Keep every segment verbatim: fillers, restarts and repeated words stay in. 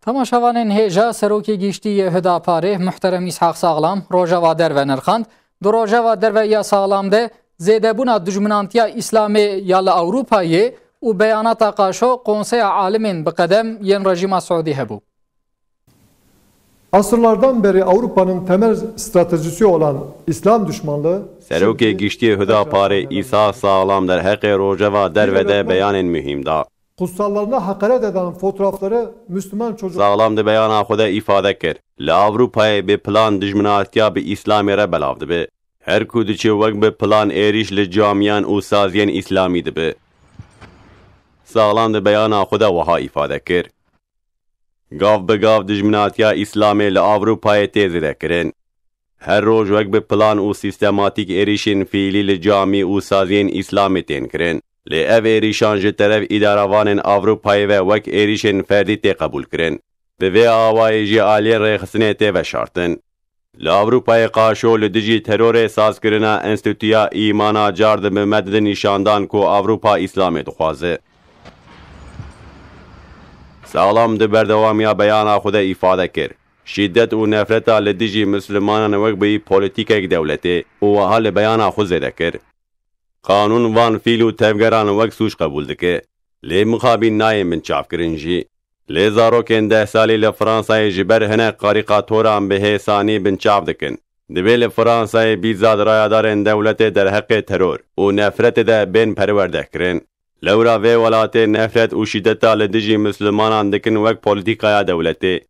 Temaşevanên hêja, Serokê Giştî yê Hudaparê, muhterem Îshaq Saxlam, rojeva derve nirxand. Di rojeva derve ya Saxlam de zêdebûna dijminantiya Îslamê ya li Ewropayê û beyanata qaşo Konseya Alimên bi qedem yên rejîma Siûdî hebû. Asırlardan beri Avrupa'nın temel stratejisi olan İslam düşmanlığı Serokê Giştî Hudaparê Îshaq Saxlam derheqê rojeva derve de beyanên muhîm da. Kutsallarına hakaret eden fotoğrafları Müslüman çocuk Saxlam di beyana xwe de îfade kir, li Ewropayê bi plan dijminatiya bi Îslamê re belav dibe. Her ku diçe wek bi plan êrîş li camiyan û saziyên Îslamî dibe. Saxlam di beyana xwe de wiha îfade kir, gav bi gav dijminatiya Îslamê li Ewropayê tê zêdekirin. Her roj wek bi plan û sîstematîk êrîşên fiîlî li camî û saziyên Îslamê tên kirin. Lê ev êrîşan ji teref îdarevanên Ewropayê ve wek êrîşên ferdî tê qebûlkirin. Bi vê awayî jî aliyên rêxistinê tê veşartin. Li Ewropayê qaşo li dijî terorê sazkirina Enstîtuya Îmana car dibe me dide nîşandan ku Ewropa Îslamê dixwaze. Saxlam di berdewamiya beyana xwe de îfade kir, şîdet û nefreta li dijî Mislimanan wek bi polîtîkek dewletê û wiha li beyana xwe zêde kir, qanûn van fîl û tevgeran wek sûc qebûl dike, lê mixabîn nayên binçavkirin jî. Lê zarokên deh salî li Fransayê ji ber hinek karîkatoran bi hêsanî binçav dikin. Divê li Fransayê bîza di rayadarên dewletê derheqê teror û nefretê de bên perwerdekirin. Lewra vê welatê nefret û şîdeta li dijî Mislimanan dikin wek polîtîkaya dewletê.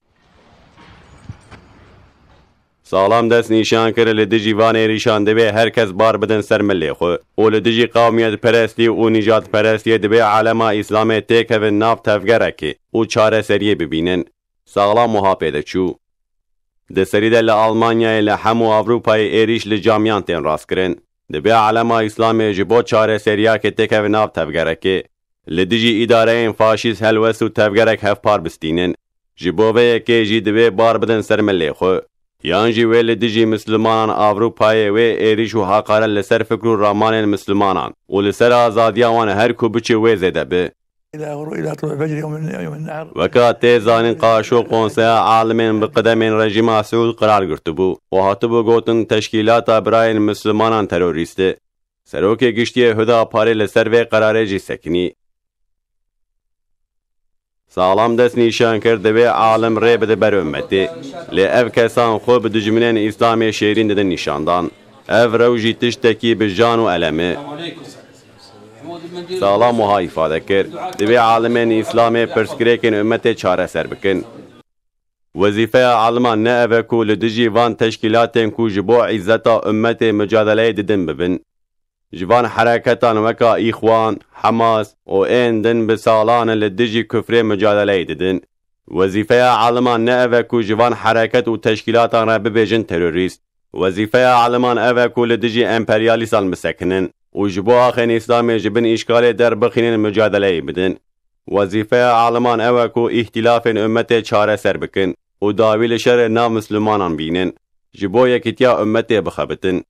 Saxlam dest nîşan kir, li dijî van êrîşan divê her kes bar bidin ser milê xwe û li dijî qewmiyetperestî û nîjadperestiyê divê alema Îslamê têkevin nav tevgerekê û çareseriyê bibînin. Saxlam wiha pê de çû, di serî de li Almanyayê li hemû Ewropayê êrîş li camiyan tên rastkirin. Divê alema Îslamê ji bo çareseriyakê têkeve nav tevgerekê, li dijî îdareyên faşîst helwest û tevgerek hevpar bistînin. Ji bo vê yekê jî divê bar bidin ser milê xwe. Yan jî wê li dijî Mislimanan Ewropayê wê êrîş û heqaret li ser fikr û ramanên Mislimanan û li ser azadiya wan her ku biçe wê zêde be. Weka tê zanîn, qaşo Konseya Alimên bi qedemên rejîma Siûd qerar girtibû û hatibû gotin teşkîlata birayên Mislimanan terorîst e. Serokê Giştî yê Hudaparê li ser vê qerarê jî sekinî. Saxlam dest nîşan kir, divê alim rê bide ber ummetê. Lê ev kesan xwe bi dijminên Îslamê şêrîn didin nîşandan. Ev rewş jî tiştekî bi jan û elem e. Saxlam wiha îfade kir, divê alimên Îslamê pirsgirêkên ummetê çareser bikin. Wezîfeya aliman ne ev e ku li dijî van teşkîlatên ku ji bo îzzeta ummetê mucadeleyê didin bibin. Ji van hereketan weka Îxwan, Hamas û ên din bi salan e li dijî kufrê mucadeleyê didin. Wezîfeya aliman ne ev e ku ji van hereket û teşkîlatan re bibêjin terorîst. Wezîfeya aliman ev e ku li dijî emperyalîstan bisekinin û ji bo axên Îslamê ji bin îşkalê derbixînin mucadeleyê bidin. Wezîfeya aliman ew e ku îhtilafên ummetê çareser bikin û dawî li şerê nav Mislimanan bînin, ji bo yekîtiya ummetê bixebitin.